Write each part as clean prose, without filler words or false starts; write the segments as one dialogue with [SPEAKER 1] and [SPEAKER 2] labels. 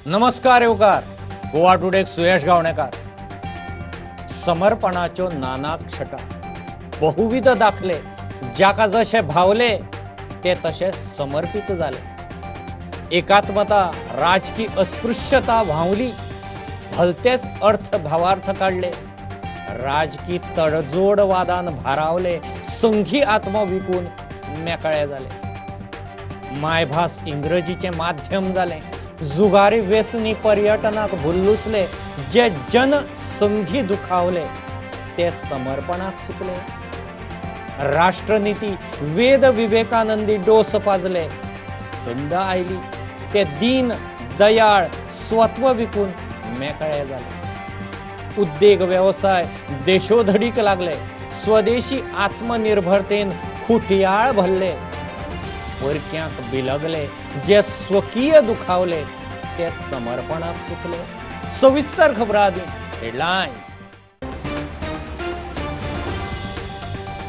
[SPEAKER 1] नमस्कार येवकार गोवा टुडेक सुयश गावणेकार. समर्पणाच्यो नाना क्षटा बहुविध दाखले, ज्याका जशे भावले ते तशे समर्पित जाले. एकात्मता राजकी अस्पृश्यता व्हांवली, भलतेच अर्थ भावार्थ काडले. राजकी तडजोडवादान भारावले, संघी आत्मो विकून मेकळे जाले. मायभास इंग्रजीचें माध्यम जालें, जुगारी व्यसनी पर्यटनाक भुल्लुसले. जे जन संघी दुखावले ते समर्पणाक चुकले. राष्ट्रनीती वेद विवेकानंदी डोस पाजले, संद आयली ते दीन दयाळ स्वत्व विकून मेकळे जाले. उद्देग वेवसाय देशोधडीक लागले, स्वदेशी आत्मनिर्भरतेन खुटयाळ भरले. परक्यांक बिलगले, जे स्वकीय दुखावले ते समर्पणाक चुकले. सविस्तर खबरां आदी हेडलायन्स.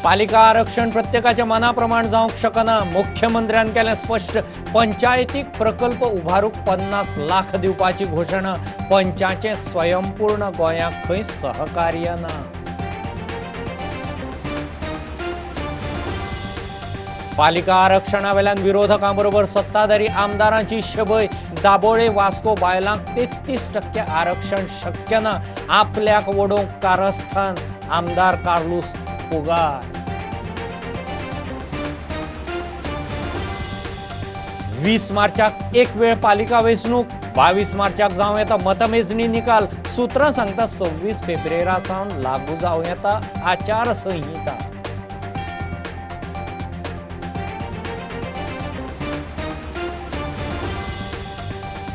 [SPEAKER 1] पालिका आरक्षण प्रत्येकाच्या मनाप्रमाण जावंक शकना, मुख्यमंत्र्यान केलें स्पश्ट. पंचायतीक प्रकल्प उभारूंक 50 लाख दिवपाची घोशणा. पंचाचें स्वयंपूर्ण गोंयाक खंय सहकार्य ना. पालिका आरक्षणा वेल्यान विरोधकां बरोबर सत्ताधारी आमदारांची शबय. दाबोळे वास्को बायलांक 33% आरक्षण शक्य ना, आपल्याक वडोवंक कारस्थान. आमदार कार्लूस फुगार. 20 मार्चाक एक वेळ पालिका वेंचणूक, 22 मार्चाक जावं येता मतमेजणी निकाल. सूत्रां सांगता 26 फेब्रुवारी सावन लागू जावं येता आचारसंहिता.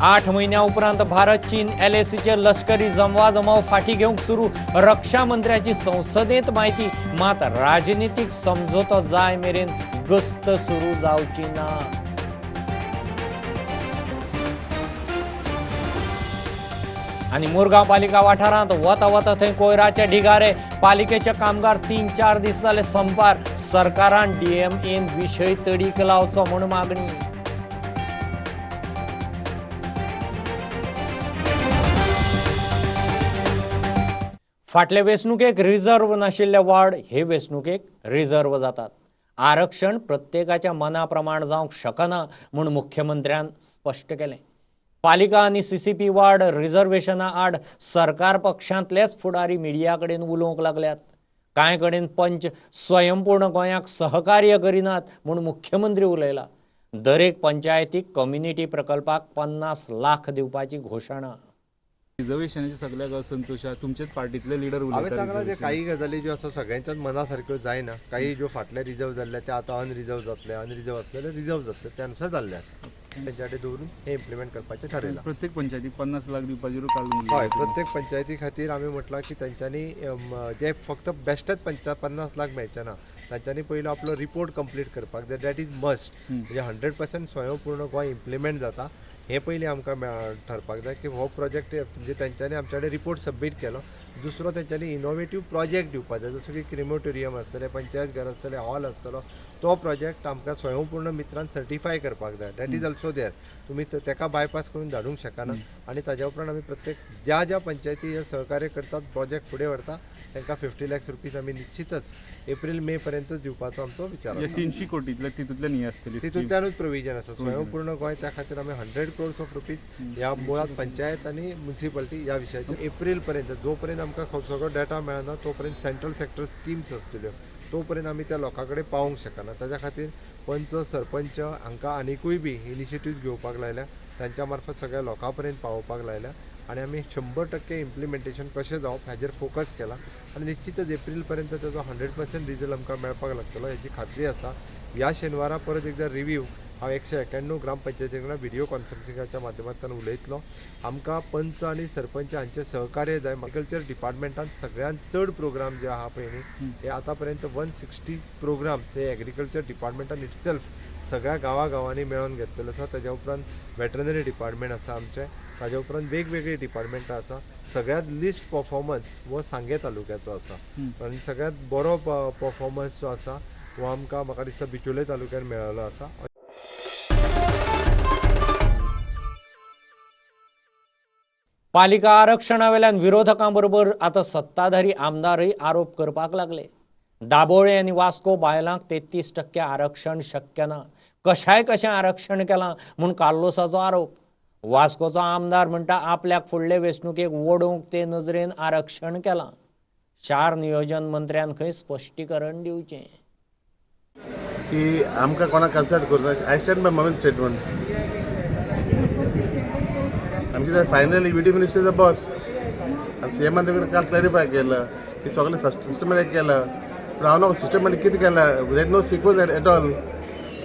[SPEAKER 1] आठ म्हयन्या उपरांत भारत चीन एलएसीचेर लष्करी जमवाजमाव फाटी घेवंक सुरू. रक्षा मंत्र्याची संसदेंत म्हायती, मात राजनितीक समजोतो जाय मेरेन गस्त सुरू जावची ना. आनी मुरगांव पालिका वाठारांत वता वता थंय कोयराचे ढिगारे. पालिकेचे कामगार 3-4 दीस जाले संपार. सरकारान डीएमएन विशय तडीक लावचो म्हूण मागणी. फाटले वेंचणुकेक रिजर्व नाशिल्ले वार्ड हे वेंचणुकेक रिजर्व जातात. आरक्षण प्रत्येकाच्या मना प्रमाण जावंक शकना म्हूण मुख्यमंत्र्यान स्पश्ट केलें. पालिका आनी सीसीपी वार्ड रिजर्वेशना आड सरकार पक्षांतलेच फुडारी मिडिया कडेन उलोवंक लागल्यात. कांय कडेन पंच स्वयंपूर्ण गोंयाक सहकार्य करिनात म्हूण मुख्यमंत्री उलयला. दरेक पंचायतीक कम्युनिटी प्रकल्पाक 50 लाख दिवपाची घोशणा.
[SPEAKER 2] रिजर्वेशनाचे सगळ्याक असंतोष आहा, तुमचेच पार्टीतले लिडर
[SPEAKER 3] हांवें
[SPEAKER 2] उलयता.
[SPEAKER 3] सांगलां जे काही गजाली ज्यो आसा सगळ्यांच्याच मना सारक्यो जायना. काही ज्यो फाटले रिजर्व जाल्ले ते आतां अनरिजर्व जातले, अनरिजर्व आसलेले रिजर्व जातले, त्या अनुसार जाल्ले आसा. तेंच्या कडेन दवरून हें इम्प्लिमेंट करपाचें थारयलां.
[SPEAKER 2] प्रत्येक पंचायतीक 50 लाख दिवपाचेर काल
[SPEAKER 3] हय, प्रत्येक पंचायती खातीर आमी म्हटलां की तेंच्यांनी जे फक्त बेश्टेच 50 लाख मेळचे ना, तांच्यांनी पयलो आपलो रिपोर्ट कंप्लीट करपाक जाय. That is must. म्हणजे 100% स्वयंपूर्ण गोंय इम्प्लिमेंट जाता हें पयलीं आमकां ठरपाक जाय की हो प्रोजेक्ट म्हणजे तेंच्यांनी आमच्या कडेन रिपोर्ट सबमीट केलो. दुसरो तेंच्यांनी इनोवेटीव प्रोजेक्ट दिवपाक जाय, जसो की क्रिमोटोरियम आसतलें, पंचायत घर आसतलें, हॉल आसतलो. तो प्रोजेक्ट आमकां स्वयंपूर्ण मित्रान सर्टिफाय करपाक जाय. That is also there. तुमी तेका बायपास करून धाडूंक शकना. आनी ताज्या उपरांत आमी प्रत्येक ज्या ज्या पंचायती हे सहकार्य करतात, प्रोजेक्ट फुडें व्हरता, तांकां 50 लॅक्स रुपीज आमी निश्चितच एप्रील मे पर्यंत दिवपाचो आमचो विचार आसा.
[SPEAKER 2] 300 कोटींतले तितूंतल्यान ही आसतली,
[SPEAKER 3] तितूंतल्यानूच प्रोविजन आसा. स्वयंपूर्ण गोंय त्या खातीर आमी 100 क्रोर्स ऑफ रुपीज ह्या मुळांत पंचायत आनी मुन्सिपालिटी ह्या विशयाचेर एप्रील पर्यंत, जो पर्यंत आमकां सगळो डेटा मेळना तो पर्यंत सेंट्रल सेक्टर स्किम्स आसतल्यो तो पर्यंत आमी त्या लोकां कडेन पावोवंक शकना. ताज्या खातीर पंच सरपंच हांकां आनिकूय बी इनिशिएटीव घेवपाक लायल्या, तांच्या मार्फत सगळ्या लोकां पर्यंत पावोवपाक लायल्या आनी आमी 100% इम्प्लिमेंटेशन कशें जावप हाजेर फोकस केला आनी निश्चितच एप्रील पर्यंत ताजो 100% रिजल्ट आमकां मेळपाक लागतलो हेजी खात्री आसा. ह्या शेनवारा परत एकदां रिव्यू हांव 191 ग्रामपंचायती वांगडा व्हिडियो कॉन्फरन्सिंगाच्या माध्यमांतल्यान उलयतलो. आमकां पंच आनी सरपंच हांचें सहकार्य जाय. एग्रीकल्चर डिपार्टमेंटान सगळ्यांत चड प्रोग्राम जे आहा पळय न्ही, हे आतां पर्यंत 160 प्रोग्राम्स हे एग्रीकल्चर डिपार्टमेंटान इटसेल्फ सगळ्या गांवागांवांनी मेळोवन घेतलेलो आसा. ताज्या उपरांत वेटरनरी डिपार्टमेंट आसा आमचें, ताज्या उपरांत वेगवेगळी डिपार्टमेंटां आसा. सगळ्यांत लिस्ट परफॉर्मन्स हो सांगें तालुक्याचो आसा आनी सगळ्यांत बरो परफॉर्मन्स जो आसा हो आमकां म्हाका दिसता बिचोले तालुक्यान मेळिल्लो आसा.
[SPEAKER 1] पालिका आरक्षणा वेल्यान विरोधकां बरोबर आतां सत्ताधारी आमदारय आरोप करपाक लागले. दाबोळे आनी वास्को बायलांक 33% आरक्षण शक्य ना, कशाय कशें आरक्षण केलां म्हूण कार्लोसाचो आरोप. वास्कोचो आमदार म्हणटा आपल्याक फुडले वेंचणुकेक ओडोवंक ते नजरेन आरक्षण केलां. शार नियोजन मंत्र्यान खंय स्पश्टीकरण दिवचें
[SPEAKER 4] की आमकां कोणाक कन्सल्ट करूं. I stand by Mavin's statement. आमचे finally VD minister the boss आनी सी एमान तुका काल क्लॅरिफाय केलं की सगळें सिस्टमॅटीक केलं, पूण हांव न्हू सिस्टमॅटीक कितें केलां. There no sequence at all.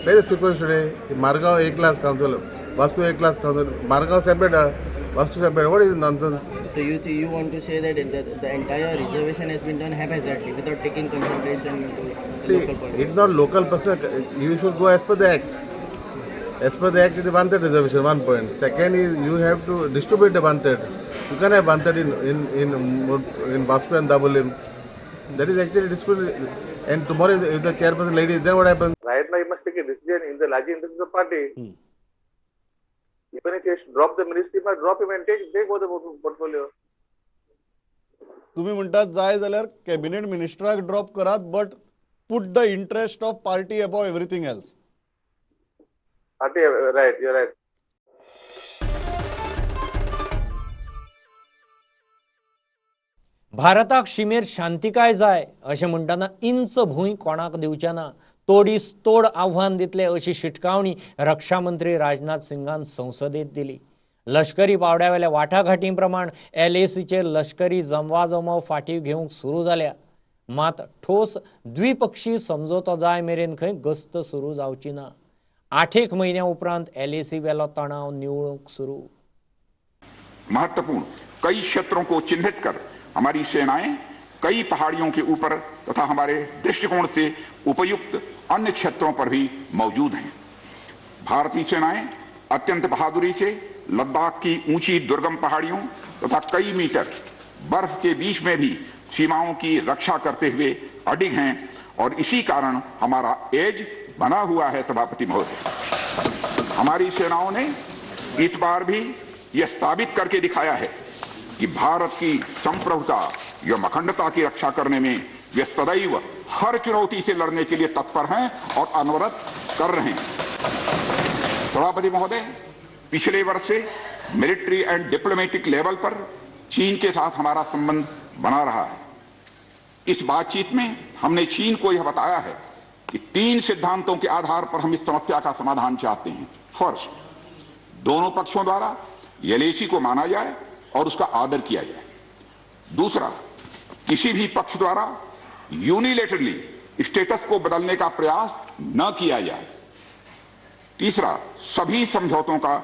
[SPEAKER 4] Where sequence today? Margao A class council, Vasco A class council, Margao separate, Vasco separate. What is nonsense?
[SPEAKER 5] So you want to say that the entire reservation has been done haphazardly without taking consideration to the
[SPEAKER 4] See,
[SPEAKER 5] local politics?
[SPEAKER 4] It's not local person. You should go as per the act. As per the act, it is 1/3 reservation, 1 point. Second is you have to distribute the 1/3. You can have 1/3 in Vasco and Dabolim. That is actually disputed. And tomorrow, if the chairperson lady, then what happens? Right now, you must take a decision in the larger interest of the party. Even if you drop the ministry, you must drop him and take over the portfolio.
[SPEAKER 6] तुम्ही म्हणटात जाय जाल्यार cabinet मिनिस्टराक drop करात, but put the interest of party above everything else.
[SPEAKER 4] Party, right, you're right.
[SPEAKER 1] भारताक शिमेर शांतिकाय जाय अशें म्हणटना inch भूंय कोणाक दिवचे ना, तोडीस तोड आव्हान दितले अशी शिटकावणी रक्षा मंत्री राजनाथ सिंगान संसदेत दिली. लष्करी पावड्यावेल्या वाटाघाटी प्रमाण एलएसीचेर लष्करी जमवाजमव फाटीं घेवंक सुरू जाल्या, मात ठोस द्विपक्षीय समजोतो जाय मेरेन खंय गस्त सुरू जावची ना. 8 म्हयन्या उपरांत एलएसी वेलो तणाव निवळूंक सुरू.
[SPEAKER 7] महत्वपूर्ण कई क्षेत्रों को चिन्हित कर हमारी सेनाएं कई पहाड़ियों के ऊपर तथा हमारे दृष्टिकोण से उपयुक्त अन्य क्षेत्रों पर भी मौजूद हैं. भारतीय सेनाएं अत्यंत बहादुरी से लद्दाख की ऊंची दुर्गम पहाड़ियों तथा कई मीटर बर्फ के बीच में भी सीमाओं की रक्षा करते हुए अडिग हैं और इसी कारण हमारा एज बना हुआ है. सभापति महोदय, हमारी सेनाओं ने इस बार भी यह साबित करके दिखाया है कि भारत की संप्रभुता एवं अखंडता की रक्षा करने में वे सदैव हर चुनौती से लड़ने के लिए तत्पर हैं और अनवरत कर रहे हैं. सभापति महोदय, पिछले वर्ष से मिलिट्री एंड डिप्लोमेटिक लेवल पर चीन के साथ हमारा संबंध बना रहा है. इस बातचीत में हमने चीन को यह बताया है कि 3 सिद्धांतों के आधार पर हम इस समस्या का समाधान चाहते हैं. फर्स्ट, दोनों पक्षों द्वारा एलएसी को माना जाए और उसका आदर किया जाए. दूसरा, किसी भी पक्ष द्वारा यूनिलेटरली स्टेटस को बदलने का प्रयास न किया जाए. तीसरा, सभी समझौतों का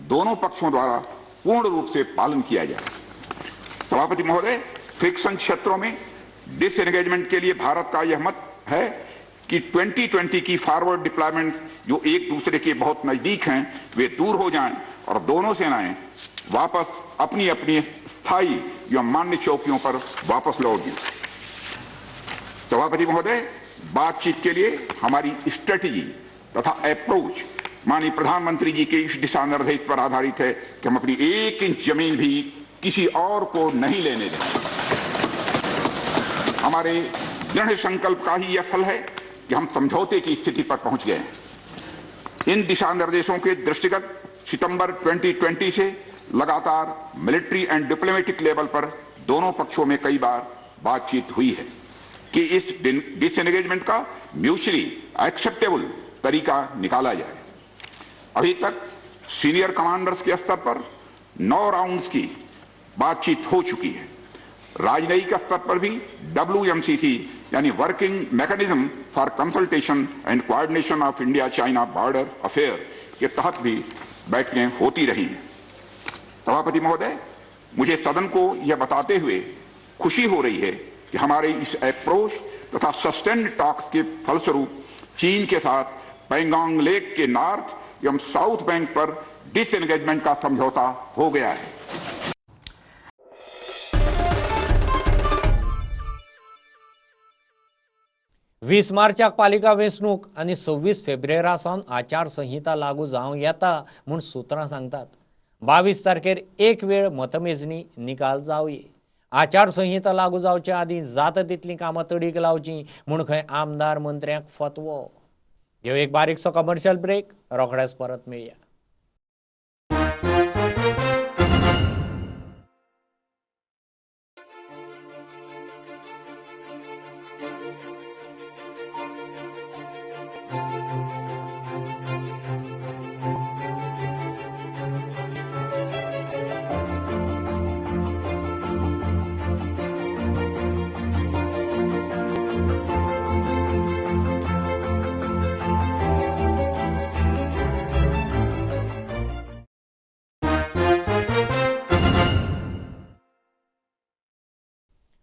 [SPEAKER 7] दोनों पक्षों द्वारा पूर्ण रूप से पालन किया जाए. सभापति महोदय, फ्रिक्शन क्षेत्रों में डिसएंगेजमेंट के लिए भारत का यह मत है कि 2020 की फॉरवर्ड डिप्लॉयमेंट जो एक दूसरे के बहुत नजदीक हैं वे दूर हो जाएं और दोनों सेनाएं वापस अपनी अपनी स्थायी या मान्य चौकियों पर वापस लौट जाएं. सभापति महोदय, बातचीत के लिए हमारी स्ट्रेटजी तथा अप्रोच माननीय प्रधानमंत्री जी के इस दिशा निर्देश पर आधारित है कि हम अपनी 1 इंच जमीन भी किसी और को नहीं लेने दें. हमारे दृढ़ संकल्प का ही यह फल है कि हम समझौते की स्थिति पर पहुंच गए हैं. इन दिशा निर्देशों के दृष्टिगत सितंबर 2020 से लगातार मिलिट्री एंड डिप्लोमेटिक लेवल पर दोनों पक्षों में कई बार बातचीत हुई है कि इस डिसएंगेजमेंट का म्यूचुअली एक्सेप्टेबल तरीका निकाला जाए. अभी तक सीनियर कमांडर्स के स्तर पर 9 राउंड्स की बातचीत हो चुकी है. राजनयिक स्तर पर भी WMCC यानी working mechanism for consultation and coordination of India China border affair K तहत भी बैठकें होती रही हैं. सभापति महोदय, मुझे सदन को यह बताते हुए खुशी हो रही है कि हमारे इस अप्रोच तथा सस्टेन्ड टॉक्स के फलस्वरूप चीन के साथ पेंगोंग लेक के नॉर्थ एवं साउथ बैंक पर डिसएंगेजमेंट का समझौता हो गया है.
[SPEAKER 1] 20 मार्चाक पालिका वेंचणूक आनी 26 फेब्रुवारा सावन आचारसंहिता लागू जावंक येता म्हूण सुत्रां सांगतात. 22 तारखेर एक वेळ मतमेजणी निकाल जावये. आचारसंहिता लागू जावचे आदीं जाता तितलीं कामां तडीक लावचीं म्हूण खंय आमदार मंत्र्यांक फतवो. घेवं एक बारीकसो कमर्शियल ब्रेक, रोखडेच परत मेळया.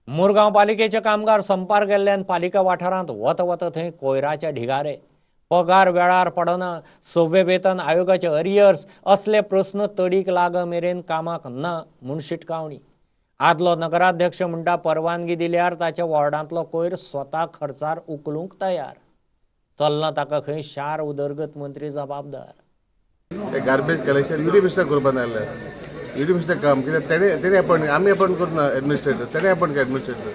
[SPEAKER 1] मुरगांव पालिकेचे कामगार संपार गेल्ल्यान पालिका वाठारांत वत वत थंय कोयराचे ढिगारे, पगार वेळार पडना, 6व्या वेतन आयोगाचे अरियर्स असले प्रस्न तडीक लाग मेरेन कामाक ना म्हूण शिटकावणी. आदलो नगराध्यक्ष म्हणटा परवानगी दिल्यार ताच्या वॉर्डांतलो कोयर स्वता खर्चार उखलूंक तयार. चलना ताका खंय शार उदरगत मंत्री जबाबदार.
[SPEAKER 4] गार्बेज कलेक्शन युडी मिस्टर करपाक नासलें. युडी मिस्टर काम कित्याक तेणे अपॉयंट, आमी अपॉयंट करूं एडमिनिस्ट्रेटर, तेणे अपॉयंट केला administrator.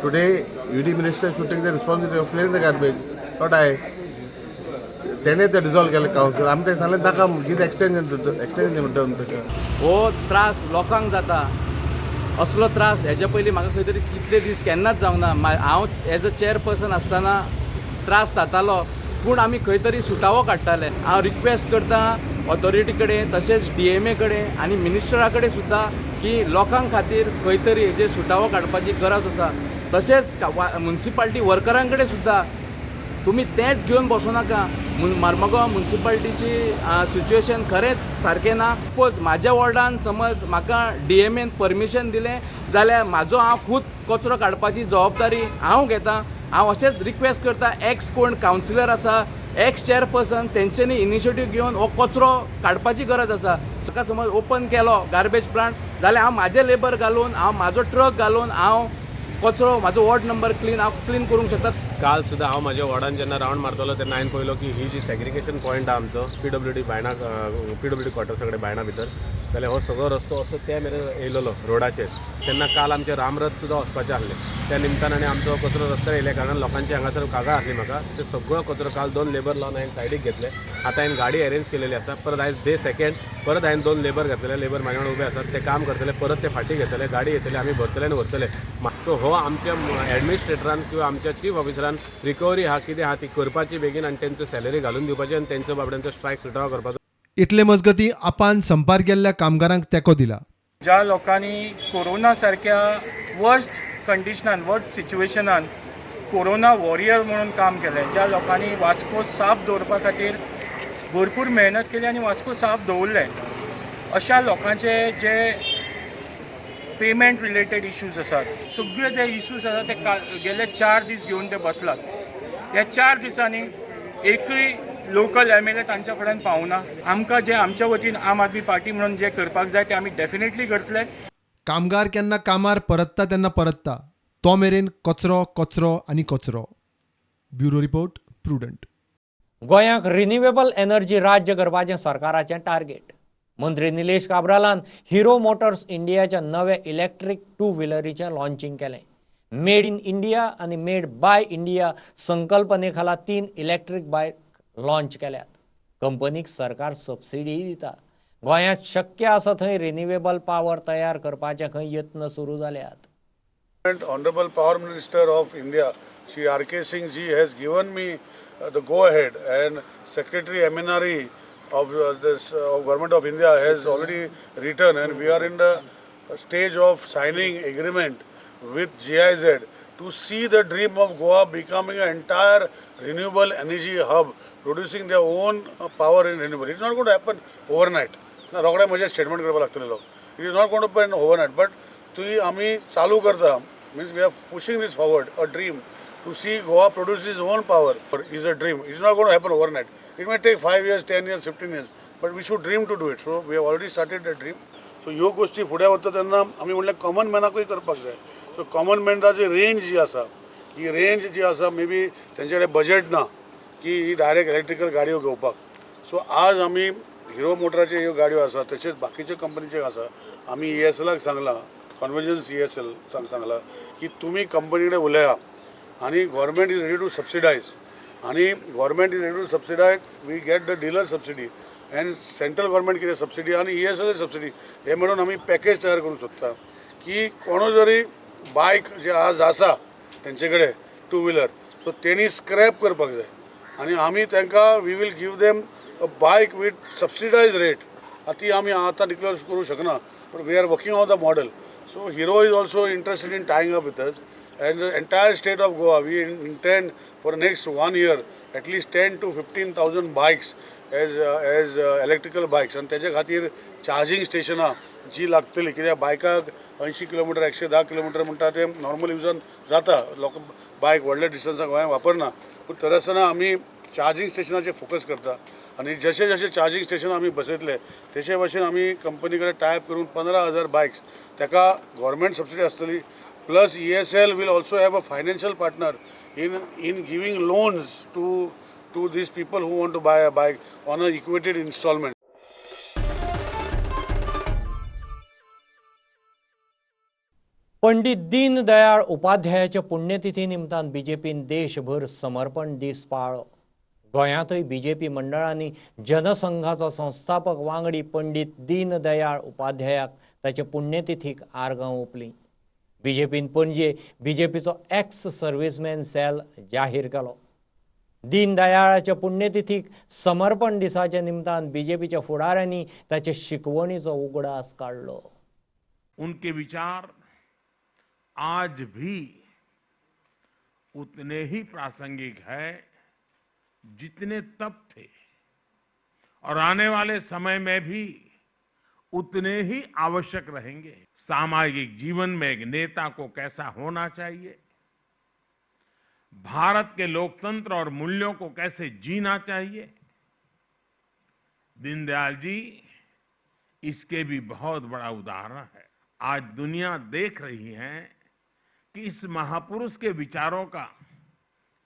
[SPEAKER 4] Today UD minister should take the responsibility of clearing the garbage, not I. तेणे ते डिजॉल्व केलें कावन्सील. आमी तें सांगलें नाका, कितें एक्सटेंशन एक्सटेंशन म्हणटा ताका.
[SPEAKER 8] हो त्रास लोकांक जाता, असलो त्रास हेजे पयलीं म्हाका खंय तरी कितले दीस केन्नाच जावंक ना. हांव एज अ चेअरपर्सन आसतना त्रास जातालो, पूण आमी खंय तरी सुटावो काडटाले. हांव रिक्वेस्ट करता ऑथॉरिटी कडेन, तशेंच DMA कडेन आनी मिनिस्टरा कडेन सुद्दां की लोकां खातीर खंय तरी हेजेर सुटावो काडपाची गरज आसा. तशेंच मुन्सिपाल्टी वर्करां कडेन सुद्दां तुमी तेंच घेवन बसूं नाका. मार्मगांव मुन्सिपाल्टीची सिच्युएशन खरेंच सारकें ना. सपोज म्हाज्या वॉर्डान समज म्हाका DMAन परमिशन दिलें जाल्यार म्हाजो हांव खूद कचरो काडपाची जबाबदारी हांव घेता. हांव अशेंच रिक्वेस्ट करता, एक्स कोण कावन्सिलर आसा, एक्स चेअरपर्सन, तेंच्यांनी इनिशिएटीव घेवन हो कचरो काडपाची गरज आसा. ताका समज ओपन केलो गार्बेज प्लांट जाल्यार हांव म्हाजें लेबर घालून, हांव म्हाजो ट्रक घालून हांव कचरो म्हाजो वॉर्ड नंबर क्लीन हांव क्लीन करूंक शकता.
[SPEAKER 9] काल सुद्दां हांव म्हाज्या वॉर्डान जेन्ना रावंड मारतलो तेन्ना हांवें पळयलो की ही जी सेग्रिगेशन पॉयंट आहा आमचो PWD Baina, PWD quarters कडेन बायणा भितर, जाल्यार हो सगळो रस्तो असो त्या मेरेन येयलेलो रोडाचेर. तेन्ना काल आमचें रामरथ सुद्दां वचपाचें आसलें, त्या निमतान आनी आमचो कचरो रस्त्यार येयल्या कारणान लोकांची हांगासर कागाळ आसली म्हाका. ते सगळो कचरो काल 2 लेबर लावन हांवें सायडीक घेतले. आतां हांवें गाडी अरेंज केलेली आसा. परत आयज डे सेकेंड परत हांवें 2 लेबर घातलेले, लेबर म्हाज्या वांगडा उबे आसात, ते काम करतले, परत ते फाटीं घेतले, गाडी येतले, आमी भरतले आनी व्हरतले. सो हो आमच्या एडमिनिस्ट्रेटरान किंवा आमच्या चीफ ऑफिसरान रिकवरी आहा कितें आहा ती करपाची बेगीन आनी तेंचो सॅलरी घालून दिवपाची आनी तेंचो बाबड्यांचो स्ट्रायक सुटावो करपाचो.
[SPEAKER 10] इतले मजगती आपान संपार गेल्ल्या कामगारांक तेंको दिला.
[SPEAKER 11] ज्या लोकांनी कोरोना सारक्या वर्स्ट कंडिशनान, वर्स्ट सिच्युएशनान कोरोना वॉरियर म्हणून काम केलें, ज्या लोकांनी वास्को साफ दवरपा खातीर भरपूर मेहनत केली आनी वास्को साफ दवरलें, अशा लोकांचे जे पेमेंट रिलेटेड इश्यूज आसात, सगळे जे इश्यूज आसात ते गेले 4 दीस घेवन ते बसलात. ह्या 4 दिसांनी एकूय लोकल MLA तांच्या फुड्यान पावना. आमकां जे आमच्या वतीन आम आदमी पार्टी म्हणून जे करपाक जाय ते आमी डेफिनेटली करतले.
[SPEAKER 10] कामगार केन्ना कामार परतता तेन्ना परतता, तो मेरेन कचरो कचरो आनी कचरो. Bureau report, Prudent.
[SPEAKER 1] गोंयाक रिन्युएबल एनर्जी राज्य करपाचें सरकाराचें टार्गेट. मंत्री निलेश काब्रालान हिरो मोटर्स इंडियाच्या नव्या इलेक्ट्रीक 2 व्हिलरीचें लॉन्चिंग केलें. मेड इन इंडिया आनी मेड बाय इंडिया संकल्पने खाला 3 इलेक्ट्रीक बायक लॉन्च केल्यात. कंपनीक सरकार सबसिडी दिता. गोंयांत शक्य आसा थंय रिन्युएबल पावर तयार करपाचे खंय यत्न सुरू जाल्यात.
[SPEAKER 12] Honorable Power Minister of India, Shri R.K. Singh ji has given me the go-ahead, and Secretary MNRE of this of Government of India has already written, and we are in the stage of signing agreement with GIZ to see the dream of Goa becoming an entire renewable energy hub, producing their own power in renewable. It's not going to happen overnight. रोखडे म्हजें statement करपाक लागतले लोक. It is not going to happen overnight, but ती आमी चालू करता, means we are pushing this forward, a dream to see Goa produce its own power is a dream. It's not going to happen overnight. It may take 5 years, 10 years, 15 years, but we should dream to do it. So we have already started the dream. So ह्यो गोष्टी फुडें वता तेन्ना आमी म्हणल्यार common मॅनाकूय करपाक जाय. So common मॅनाची range जी आसा, ही रेंज जी आसा मे बी तेंचे कडेन बजेट ना की ही डायरेक्ट इलेक्ट्रिकल गाडयो घेवपाक. सो आज आमी हिरो मोटराचे ह्यो गाडयो आसा, तशेंच बाकीच्यो कंपनीच्यो आसा. आमी ESLाक सांगलां, कॉन्वर्जन्स ESL सांगलां की तुमी कंपनी कडेन उलया आनी government is ready to subsidise आनी government is ready to subsidise, we get the dealer subsidy and central government कितें सबसिडी आनी ESL subsidy हे म्हणून आमी पॅकेज तयार करूंक सोदता की कोणूय जरी बायक जे आज आसा तेंचे कडेन टू व्हिलर, सो तेणी स्क्रॅप करपाक जाय आनी आमी तांकां we will give them a bike with subsidise rate. ती आमी आतां डिक्लेअर करूंक शकना, but we are working on the model. So Hero is also interested in tying up with us and the entire state of Goa we intend for next 1 year at least 10 to 15,000 bikes as electrical bikes आनी तेजे खातीर charging स्टेशनां जी लागतली, कित्याक बायकाक 80 kilometre 110 kilometre म्हणटा ते normal युजान जाता, लोक बायक व्हडल्या डिस्टन्साक गोंयांत वापरना, पूण तरी आसतना आमी चार्जींग स्टेशनाचेर फोकस करता आनी जशे जशे चार्जींग स्टेशन आमी बसयतले तशे भशेन आमी कंपनी कडेन टायप करून 15,000 बायक्स ताका गव्हर्मेंट सबसिडी आसतली, plus ESL will also have a financial partner in giving loans to these people who want to buy a bike on a equated installment.
[SPEAKER 1] Pandit Deendayal उपाध्यायाच्या पुण्यतिथी निमतान बीजेपीन देशभर समर्पण दीस पाळ्ळो. गोंयांतय BJP मंडळांनी जनसंघाचो संस्थापक वांगडी पंडित दीनदयाळ उपाध्यायाक ताचे पुण्यतिथीक आर्गां ओंपलीं. बीजेपीन पणजे बीजेपीचो एक्स सर्व्हिसमॅन सेल जाहीर केलो. दीनदयाळाच्या पुण्यतिथीक समर्पण दिसाच्या निमतान बीजेपीच्या फुडाऱ्यांनी ताचे शिकवणीचो उगडास काडलो.
[SPEAKER 13] उनके विचार आज भी उतने ही प्रासंगिक है जितने तब थे और आने वाले समय में भी उतने ही आवश्यक रहेंगे। सामाजिक जीवन में एक नेता को कैसा होना चाहिए, भारत के लोकतंत्र और मूल्यों को कैसे जीना चाहिए, दीनदयाल जी इसके भी बहुत बड़ा उदाहरण है। आज दुनिया देख रही है कि इस महापुरुष के विचारों का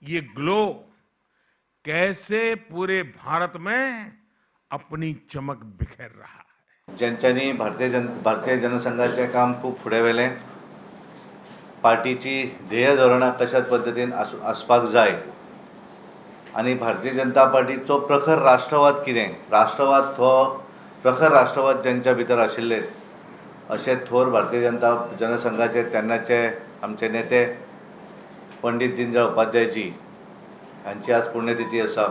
[SPEAKER 13] ये ग्लो कैसे पूरे भारत में अपनी चमक बिखेर रहा है।
[SPEAKER 14] ज्यांच्यानी भारतीय जनसंघाचें काम खूब फुडें व्हेलें, पार्टीची ध्येय धोरणां कश्या पद्दतीन आसपाक जाय आनी भारतीय जनता पार्टीचो प्रखर राष्ट्रवाद कितें, राष्ट्रवाद हो प्रखर राष्ट्रवाद ज्यांच्या भितर आशिल्ले अशे थोर भारतीय जनता जनसंघाचे तेन्नाचे आमचे नेते पंडित दीनदयाळ उपाध्यायजी हांची आज पुण्यतिथी आसा.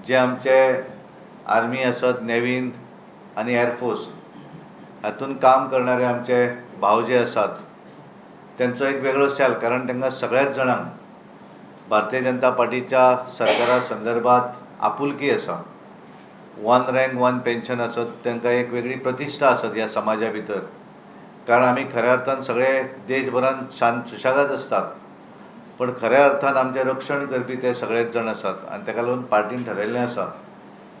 [SPEAKER 14] जे आमचे आर्मी आसत, नेव्हीन आनी एअरफोर्स हातून काम करणारे आमचे भाव जे आसात तेंचो एक वेगळो सेल, कारण तांकां सगळ्याच जाणांक भारतीय जनता पार्टीच्या सरकारा संदर्भात आपुलकी आसा. वन रँक वन पेन्शन आसत, तांकां एक वेगळी प्रतिश्ठा आसत ह्या समाजा भितर, कारण आमी खऱ्या अर्थान सगळे देशभरान शांत सुशेगाद आसतात, पण खऱ्या अर्थान आमचें रक्षण करपी ते सगळेच जाण आसात आनी ताका लागून पार्टीन ठरयल्लें आसा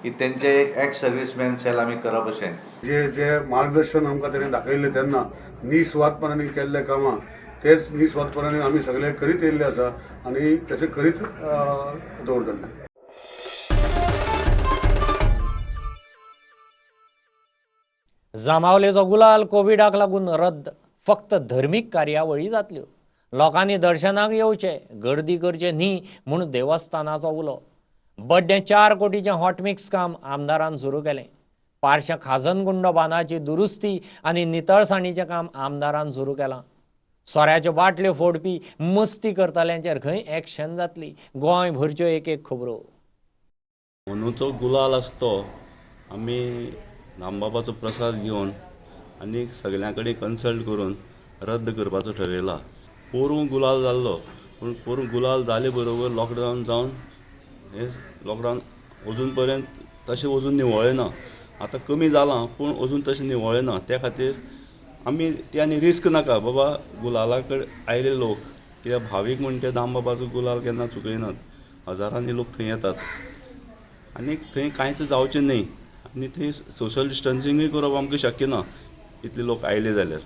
[SPEAKER 14] की तेंचे एक एक्स सर्विसमॅन सेल आमी करप अशें.
[SPEAKER 12] जे जे मार्गदर्शन आमकां तेणें दाखयल्लें तेन्ना निस्वार्थपणान केल्ले कामां तेच निस्वार्थपणान आमी सगळे करीत येयल्ले आसा आनी तशें करीत दवरतले.
[SPEAKER 1] जांबावलेचो गुलाल कोविडाक लागून रद्द, फक्त धर्मीक कार्यावळी जातल्यो, लोकांनी दर्शनाक येवचे, गर्दी करचे न्ही म्हूण देवस्थानाचो उलो. बड्डें 4 कोटीचें हॉटमिक्स काम आमदारान सुरू केलें. पारशें खाजनगुंडो बांदाची दुरुस्ती आनी नितळसाणीचें काम आमदारान सुरू केलां. सोऱ्याच्यो बाटल्यो फोडपी मस्ती करतल्यांचेर खंय एक्शन जातली. गोंय भरच्यो एक एक खबरो.
[SPEAKER 15] अंदूचो गुलाल आसा तो आमी दामबाबाचो प्रसाद घेवन आनी सगळ्यां कडेन कन्सल्ट करून रद्द करपाचो ठरयला. पोरूं गुलाल जाल्लो, पूण पोरूं गुलाल जाले बरोबर लॉकडावन जावन हे लॉकडावन अजून पर्यंत तशें अजून निवळ्ळें ना. आतां कमी जालां पूण अजून तशें निवळ्ळें ना. त्या खातीर आमी ती आनी रिस्क नाका बाबा गुलाला कडेन आयले लोक, कित्याक भावीक म्हण ते दामबाबाचो गुलाल केन्ना चुकयनात. हजारांनी लोक थंय येतात आनी थंय कांयच जावचें न्हय आनी थंय सोशल डिस्टन्सिंगूय करप आमकां शक्य ना इतले लोक आयले जाल्यार.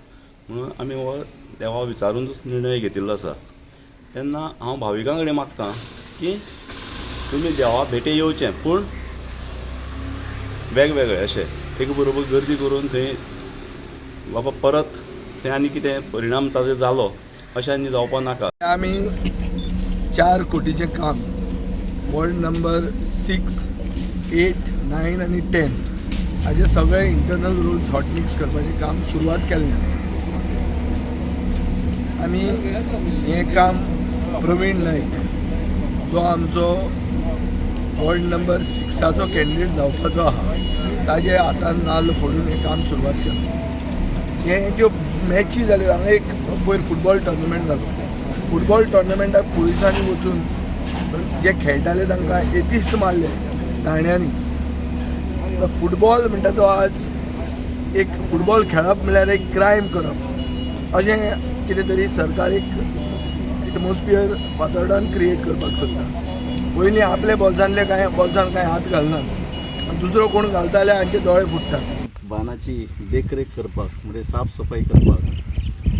[SPEAKER 15] म्हणून आमी हो देवा विचारूनच निर्णय घेतिल्लो आसा. तेन्ना हांव भाविकां कडेन मागता की तुमी देवा भेटे येवचें पूण वेगवेगळे अशे एक बरोबर गर्दी करून थंय बाबा परत थंय आनी कितें परिणाम ताजो जालो अशें आनी जावपा नाका.
[SPEAKER 16] आमी 4 कोटीचें काम वॉर्ड नंबर 6, 8, 9 आनी 10 हाजे सगळे इंटरनल रोड्स हॉटमिक्स करपाचें काम सुरवात केल्लें. आमी हें काम प्रवीण नायक जो आमचो वॉर्ड नंबर 6चो कॅन्डिडेट जावपाचो आहा ताजे हातान नाल्ल फोडून हें काम सुरवात केलें. हे ज्यो मॅची जाल्यो हांगा एक पयर फुटबॉल टोर्नामेंट जालो. फुटबॉल टोर्नामेंटाक पुलिसांनी वचून जे खेळटाले तांकां एतिश्ट मारले दांड्यांनी. फुटबॉल म्हणटा तो आज एक फुटबॉल खेळप म्हणल्यार एक क्रायम करप अशें कितें तरी सरकार एक एटमॉस्फियर फातर्डान क्रिएट करपाक सोदता. पयलीं आपल्या बोल्सांतले कांय बोल्सान कांय हात घालना आनी दुसरो कोण घालता जाल्यार हांचे दोळे फुट्टात.
[SPEAKER 4] बांदाची देखरेख करपाक म्हणजे साफ सफाई करपाक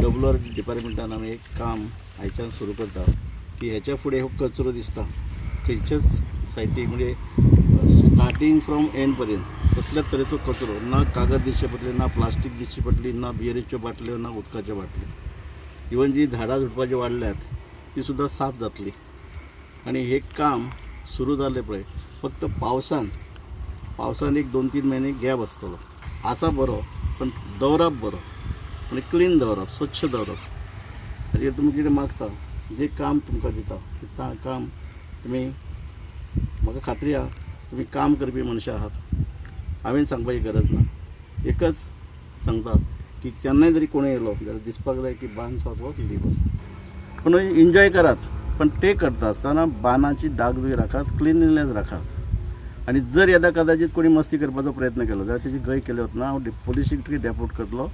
[SPEAKER 4] डब्ल्यू आर डिपार्टमेंटान आमी एक काम आयच्यान सुरू करता की हेच्या फुडें हो कचरो दिसता खंयच्याच सायटीक म्हणजे स्टार्टींग फ्रॉम एंड पर्यंत कसल्याच तरेचो कचरो ना कागद दिसचे पडले, ना प्लास्टीक दिसची पडली, ना बियरीच्यो बाटल्यो, ना उदकाच्यो बाटल्यो. इवन जी झाडां झुडपाची वाडल्यात ती सुद्दां साफ जातली. आनी हे काम सुरू जालें पळय फक्त पावसान पावसान एक 2-3 म्हयने गॅप आसतलो. आसा बरो पण दवरप बरो म्हणजे क्लीन दवरप, स्वच्छ दवरप. हाजेर तुमी कितें मागता जे काम तुमकां दिता तें काम तुमी म्हाका खात्री आहा तुमी काम करपी मनशां आहात. हांवें सांगपाची गरज ना. एकच सांगता की केन्नाय जरी कोणूय येयलो जाल्यार दिसपाक जाय की बांद सारको लीप आसा. पूण एन्जॉय करात पण ते करता आसतना बांदाची डागडुगी राखात, क्लिनलीनेस राखात. आनी जर येदा कदाचित कोणी मस्ती करपाचो प्रयत्न केलो जाल्यार तेजी गय केली वतना हांव पोलिसीक डेपोर्ट करतलो.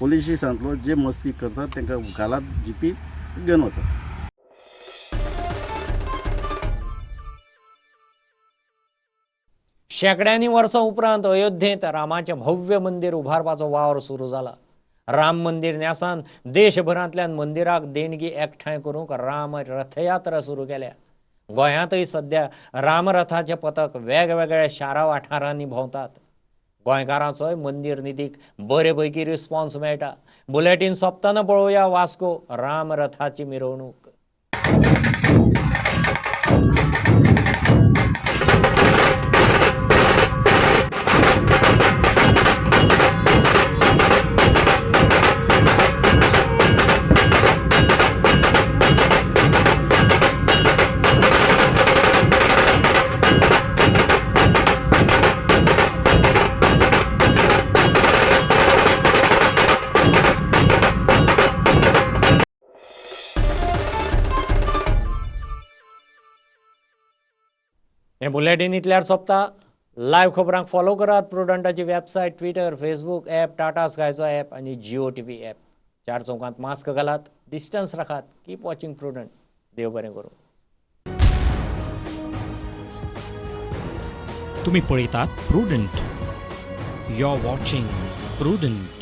[SPEAKER 4] पोलिसी सांगतलो जे मस्ती करतात तांकां घालात जिपी घेवन वतात.
[SPEAKER 1] शेंकड्यांनी वर्सां उपरांत अयोध्येंत रामाचें भव्य मंदीर उबारपाचो वावर सुरू जाला. राम मंदीर न्यासान देशभरांतल्यान मंदिराक देणगी एकठांय करूंक राम रथयात्रा सुरू केल्या. गोंयांतय सद्या रामरथाचें पथक वेगवेगळ्या शारा वाठारांनी भोंवतात. गोंयकारांचोय मंदीर निधीक बरे पैकी रिस्पॉन्स मेळटा. बुलेटीन सोंपतना पळोवया वास्को रामरथाची मिरवणूक. हें बुलेटीन इतल्यार सोंपता. लायव्ह खबरांक फॉलो करात प्रुडंटाची website, Twitter, Facebook app, Tata स्कायचो app आनी जिओ टीव्ही ॲप. 4 चौकांत मास्क घालात, डिस्टन्स राखात. Keep watching Prudent. देव बरें करूं.
[SPEAKER 17] तुम्ही पळयतात Prudent. You are watching Prudent.